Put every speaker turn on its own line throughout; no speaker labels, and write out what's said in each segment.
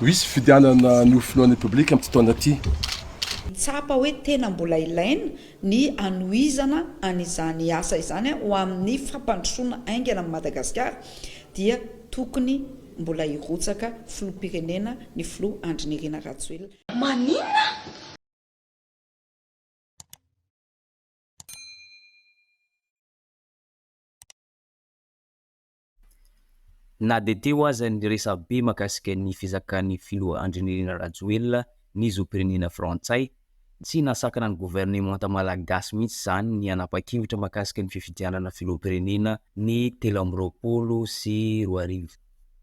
Ho hisy fifidianana ny ho filohan'ny Repoblika amin'ity taona ity.
Tsapa hoe tena mbola ilaina ny hanohizana an'izany asa izany ho amin'ny fampandrosoana haingana an'i Madagasikara dia tokony mbola hirotsaka filoham-pirenena ny filoha Andry Nirina Rajoelina.
Maninona?
Na dia teo aza ny resabe mahakasika ny fizakan'ny filoha Andry Nirina Rajoelina ny zom-pirenena frantsay, tsy nahasakana ny governemanta malagasy mihitsy izany ny hanapa-kevitra mahakasika ny fifidianana filoham-pirenena ny 2023.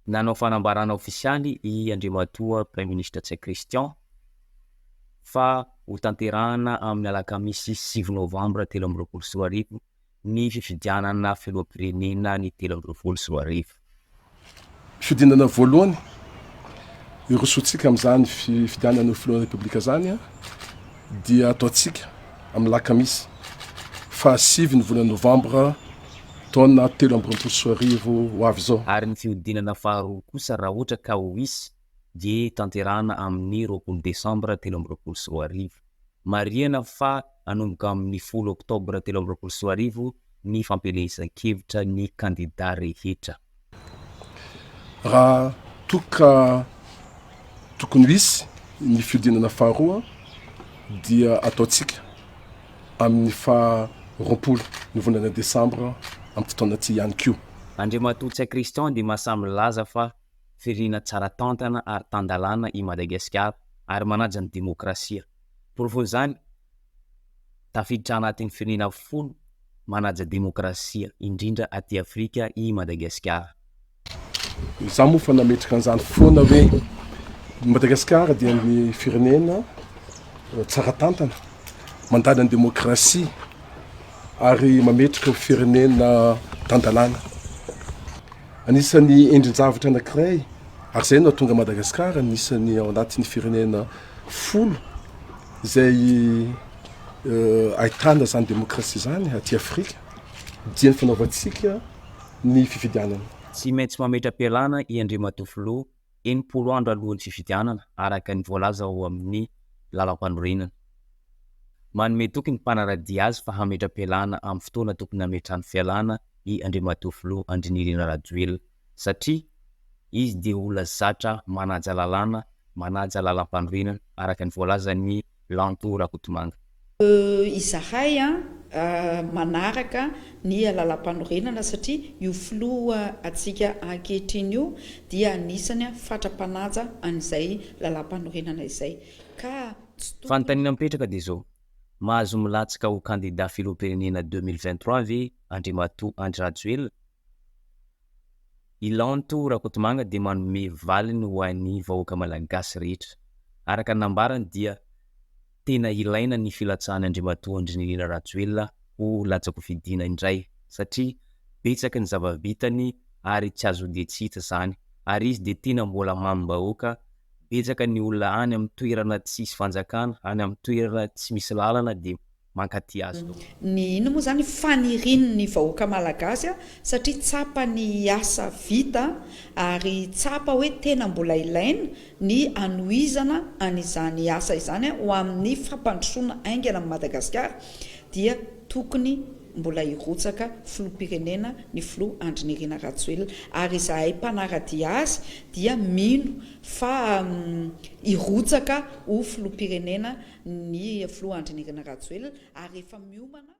Nanao fanambarana ofisialy i Andriamatoa Praiminisitra Ntsay Christian fa hotanterahana amin'ny alakamisy sivy novambra 2023 ny fifidianana filoham-pirenena ny 2023.
Fihodinana voalohany hirosoantsika amin'izany fifidianana ho filohan'ny Repoblika izany dia ataontsika amin'ny alakamisy faha sivy ny volana novambra taona 2023 ho avy izao.
Ary ny fihodinana faharoa kosa raha ohatra ka ho hisy dia tanterahana amin'ny 20 desambra 2023. Marihana fa hanomboka amin'ny folo oktobra 2023 ny fampielezan-kevitra ny kandida rehetra.
Raha toa ka tokony ho hisy ny fihodinana faharoa dia ataontsika amin'ny faha 20 ny volana desambra amin'ity taona ity ihany koa.
Andriamatoa Ntsay Christian dia mahasahy milaza fa firenena tsara tantana ary tan-dalàna i Madagasikara ary manaja ny demokrasia. Porofon'izany, tafiditra anatin'ny firenena folo manaja demokrasia indrindra aty Afrika i Madagasikara.
Izaho moa efa nametraka an'izany foana hoe i Madagasikara dia ny firenena tsara tantana, mandala ny demokrasia ary mametraka ho firenena tan-dalàna. Anisan'ny endrin-javatra anankiray, ary izay no hahatonga Madagasikara anisan'ny ao anatin'ny firenena folo izay ahitana izany demokrasia izany aty Afrika, dia ny fanaovantsika ny fifidianana.
Tsy maintsy mametra-pialana i Andriamatoa Filoha 60 andro alohan'ny fifidianana, araka ny voalaza ao amin'ny Lalampanorenana. Manome toky ny mpanara-dia azy fa hametra-pialana amin'ny fotoana tokony hametrahany fialana i Andriamatoa Filoha Andry Nirina Rajoelina satria izy dia olona zatra manaja lalàna, manaja lalampanorenana, araka ny voalazan'i Lanto Rakotomanga.
Izahay manaraka ny lalampanorenana satria io filoha antsika ankehitriny io dia anisany fatra-panaja an'izay lalampanorenana izay ka tsy tokony.
Fanontaniana mipetraka dia izao, mahazo milatsaka ho kandida filoham-pirenena 2023 ve Andriamatoa Andry Rajoelina? I Lanto Rakotomanga dia manome valiny ho an'ny vahoaka Malagasy rehetra. Araka ny nambarany dia tena ilaina ny filatsahan'i Andriamatoa Andry Nirina Rajoelina ho latsa-kofidina indray satria betsaka ny zava-bitany ary tsy azo odian-tsy hita izany ary izy dia tena mbola mamim-bahoaka Betsaka ny olona any amin'ny toerana tsisy fanjakana, any amin'ny toerana tsy misy lalana dia mankaty azy daholo.
Ny inona moa izany fanirian'ny vahoaka malagasy satria tsapa ny asa vita ary tsapa hoe tena mbola ilaina ny hanohizana an'izany asa izany ho amin'ny fampandrosoana haingana an'i Madagasikara dia tokony mbola hirotsaka filoham-pirenena ny filoha Andry Nirina Rajoelina ary izahay mpanara-dia azy dia mino fa hirotsaka ho filoham-pirenena ny filoha Andry Nirina Rajoelina ary efa miomana.